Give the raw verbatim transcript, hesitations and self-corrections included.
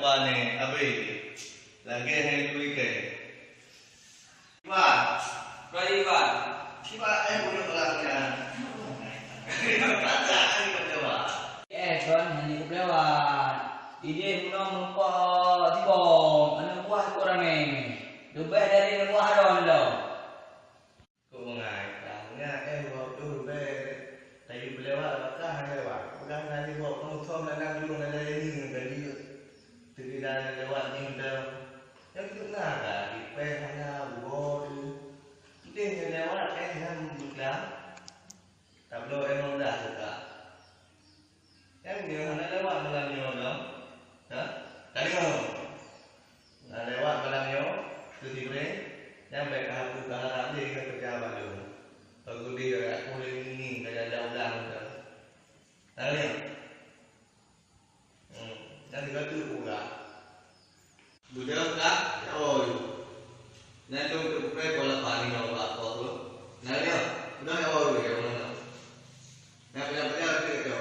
Pane, abéh. Lagèe hai tui kèe. Iban. Koi Iban. Kiban, eh, bunoe ureueng nyan. Kata, eh, kata, Iban. Eh, kon, hana kupeulewat. Idéh bunoe meureumpok sibom, aneuk buah Teungku Ramé. Leubeh dari aneuk buah droeneuh lom. Kok meungai, tanyoe, eh, waktu leubeh. Tapi peulewat, bakah lewat. Peugah nyan di bawah, penuh som dalam jurông, dalam ini, ngon tadi. Teuka lewat jih dah. Nyang keuneuk na ka, dipéh hana, buho tu. Udeh nyan lewat, eh, nyan beuklam. Tabloe eh mudah teuka. Nyan nyoe hana lewat malam nyoe lom. Ha? Ka deungoe. Na lewat malam nyoe, keu Jibril, nyan bèk ka hapus, ka harap lé ka keureuja bandum. Bak gudée, bak kuléng ngieng, ka jalan ulang tu. Na lé? Hmm, nyan sigoe teuk urat. Beudôh ka, ya, oh, yu. Nyan dong teuk kupreh pola pani nyoe bak po tu. Na lé? Beudôh, ya, oh, yu, ya, oh, yu. Nyan payah-payah teuk, ya.